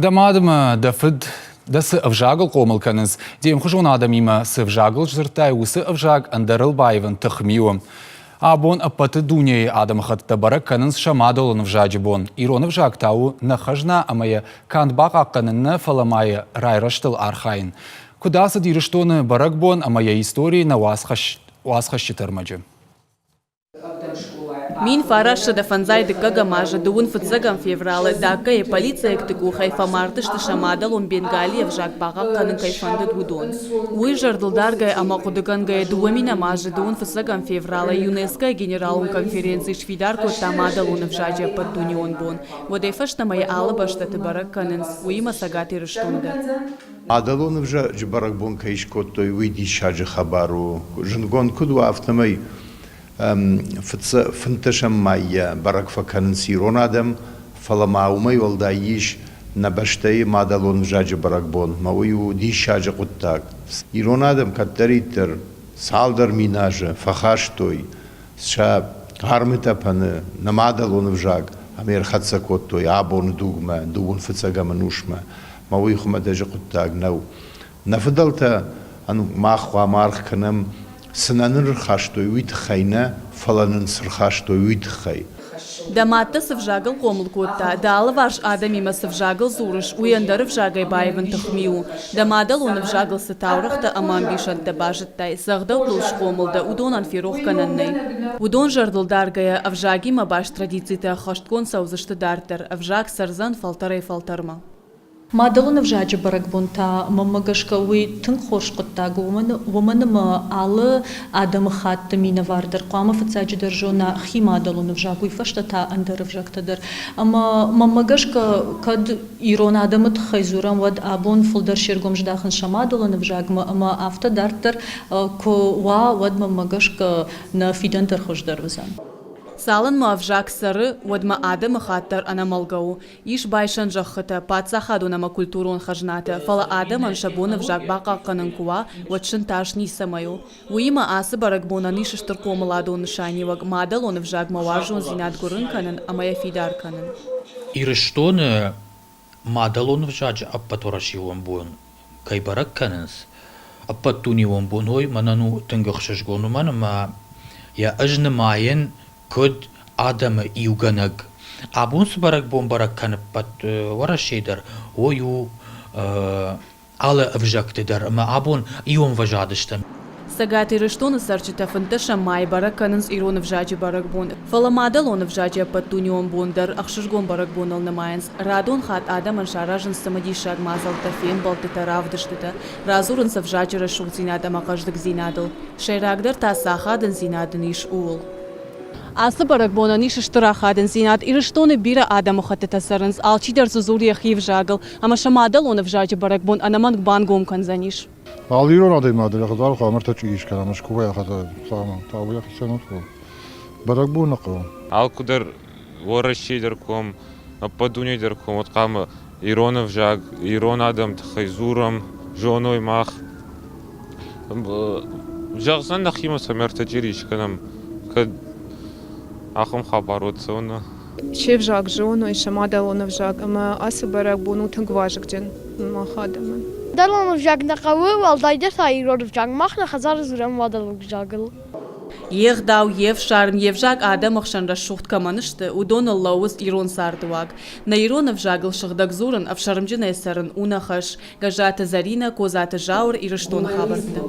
Дӕ мад ӕмӕ дӕ фыд дӕ цы ӕвзагыл хъомыл кӕнынц, де мхуызон адӕмимӕ цы ӕвзагыл сдзырдтай, уыцы ӕвзаг ӕндӕрыл баивын тыхми у. Абон ӕппӕты дунейы адӕмыхӕттытӕ бӕрӕг кӕнынц сӕ мадӕлон ӕвзаджы бон. Ирон ӕвзаг та у нӕ хӕзна ӕмӕ йӕ канд бахъахъхъӕнын нӕ, фӕлӕ ма йӕ райрӕзтыл архайын. Куыд ацыд Ирыстоны бӕрӕгбон ӕмӕ йӕ истори нӕ уацхӕсджыты ӕрмӕджы. 1905 дыккӕгӕм азы дыууын фыццӕгӕм февралы Даккайы полицейӕгты къухӕй фӕмард сты сӕ мадӕлон бенгалийы ӕвзаг бахъахъхъӕнын кӕй фӕндыд, уыдон. Уый зӕрдылдаргӕ ӕмӕ хъуыдыгӕнгӕйӕ дыууӕ минӕм азы дыууын фыццӕгӕм февралы ЮНЕСКО-йы генералон конференци сфидар кодта мадӕлон ӕвзаджы ӕппӕтдунеон бон. Уӕдӕй фӕстӕмӕ йӕ алы бӕстӕты бӕрӕг кӕнынц, уыимӕ Цӕгат Ирыстоны дӕр. Мадӕлон ӕвзаджы бӕрӕгбон кӕй скодтой, уый диссаджы хабар у. Зындгонд куыд у, афтӕмӕй фынддӕсӕм маййӕ бӕрӕг фӕкӕнынц ирон адӕм, фӕлӕ ма уымӕй уӕлдай ис нӕ бӕстӕйы мадӕлон ӕвзаджы бӕрӕгбон, ӕмӕ уый у диссаджы хъуыддаг. Ирон адӕм кӕддӕриддӕр цалдӕр мин азы фӕхастой сӕ армытъӕпӕны нӕ мадӕлон ӕвзаг ӕмӕ ӕрхӕццӕ кодтой абоны дугмӕ, дыууын фыццӕгӕм ӕнусмӕ. Мӕ уый хуымӕтӕджы хъуыддаг нӕу. Нӕ фыдӕлтӕ мах хъуамӕ аргъ кӕнӕм, цы нӕ нын ӕрхастой, уый тыххӕй нӕ, фӕлӕ нын цы рхастой, уый тыххӕй. Дӕ мад дӕ цы взагыл хъомыл кодта, дӕ алыварс адӕмимӕ цы взагыл дзурыс, уый ӕндӕр ӕвзагӕй баивын тыхми у. Дӕ мадӕлон ӕвзагыл цы таурӕгътӕ ӕмӕ ӕмбисӕндтӕ базыдтай, цы ӕгъдӕуттыл схъомыл дӕ, уыдонӕн ферох кӕнӕн нӕй. Уыдон зӕрдыл даргӕйӕ, ӕвзагимӕ баст традицитӕ ӕххӕстгонд цӕудзысты дарддӕр, ӕвзаг цӕрдзӕн фӕлтӕрӕй-фӕлтӕрмӕ. Мадӕлон ӕвзаджы бӕрӕгбон та, мӕнмӕ гӕсгӕ, уый тынг хорз хъуыддаг у, уымӕн ӕмӕ алы адӕмыхатты минӕвар дӕр хъуамӕ фыццаджыдӕр зона хи мадӕлон ӕвзаг, уый фӕстӕ та ӕндӕр ӕвзӕгтӕ дӕр. Ӕмӕ мӕнмӕ гӕсгӕ, кӕд ирон адӕмы тыххӕй дзурӕм, уӕд абон фылдӕр се ргом здахынц сӕ мадӕлон ӕвзагмӕ ӕмӕ афтӕ дарддӕр куы уа, уӕд мӕнмӕ гӕсгӕ нӕ фидӕн дӕр хуыздӕр уыдзӕн. Цалынмӕ ӕвзаг цӕры, уӕдмӕ адӕмыхатт дӕр ӕнӕмӕлгӕ у. Ис байсӕн зӕххытӕ, паддзахадон ӕмӕ культурон хӕзнатӕ, фӕлӕ адӕмӕн сӕ бон ӕвзаг бахъахъхъӕнын куы уа, уӕд сын тас ницӕмӕй у. Уыимӕ ацы бӕрӕгбонӕн ис стыр хъомыладон нысаниуӕг, мадӕлон ӕвзагмӕ уарзондзинад гуырын кӕнын ӕмӕ йӕ фидар кӕнын. Ирыстоны мадӕлон ӕвзаджы ӕппӕтуӕрӕсеон бон кӕй бӕрӕг кӕнынц, ӕппӕтдунеон бон, уый мӕнӕн у тынг ӕхсызгон, уымӕн ӕмӕ йӕ ӕз нымайын куыд адӕмы иугӕнӕг. Абон цы бӕрӕгбон бӕрӕг кӕны ӕппӕт Уӕрӕсейы дӕр, уый у алы ӕвзӕгты дӕр ӕмӕ абон иу ӕмвӕзады стӕм. Цӕгат Ирыстоны цӕрджытӕ фынддӕсӕм майы бӕрӕг кӕнынц ирон ӕвзаджы бӕрӕгбон. Фӕлӕ мадӕлон ӕвзаджы ӕппӕтдунеон бон дӕр ӕхсызгон бӕрӕгбоныл нымайынц. Радон хатт адӕмӕн саразынц цымыдисаг мадзӕлттӕ, фембӕлдтытӕ, равдыстытӕ. Радзурынц ӕвзаджы рӕсугъддзинад ӕмӕ хъӕздыгдзинадыл. Сӕйрагдӕр та цы ахадындзинад ын ис, ууыл. Ацы бӕрӕгбонӕн ис стыр ахадындзинад. Ирыстоны бирӕ адӕмыхӕттытӕ цӕрынц, алчидӕр дзы дзуры йӕхи ӕвзагыл, ӕмӕ сӕ мадӕлон ӕвзаджы бӕрӕгбон ӕнӕмӕнг бангом кӕндзӕнис. Алы ирон адӕймаг дӕр йӕхӕдӕг хъуамӕ ӕртӕ чъизи скӕна Мӕскуыйӕ хъуамӕ та уый йӕхицӕн у бӕрӕгбон нӕ хъӕуы. Алкуыдӕр Уӕрӕсейы дӕр ком, ӕппӕт дунейы дӕр ком, уӕд хъуамӕ ирон ӕвзаг, ирон адӕм тыххӕй дзурӕм, зоной мах. Зӕгъдзӕн нӕхимӕ цӕмӕй ӕртӕ чъири скӕнӕм, кӕд ахӕм хабар уӕд цӕуы. Се взаг зоной, сӕ мадӕлон ӕвзаг ӕмӕ ацы бӕрӕгбон у тынг вазыгджын мах адӕмӕн. Мадӕлон ӕвзаг нӕ хъӕуы, уӕлдайдӕр та ирон ӕвзаг. Мах нӕ хӕдзары дзурӕм мадӕлон ӕвзагыл. Йе гъдау, йе фсарм, йе взаг адӕмы хсӕн рӕсугъд кӕмӕн сты, уыдоныл лӕууы ирон цардыуаг. Нӕ ирон ӕвзагыл сыгъдӕг дзурын, ӕфсӕрмджынӕй цӕрын у нӕ хӕс. Гӕззаты Зӕринӕ, Козаты Зауыр, Ирыстоны хабӕрттӕ.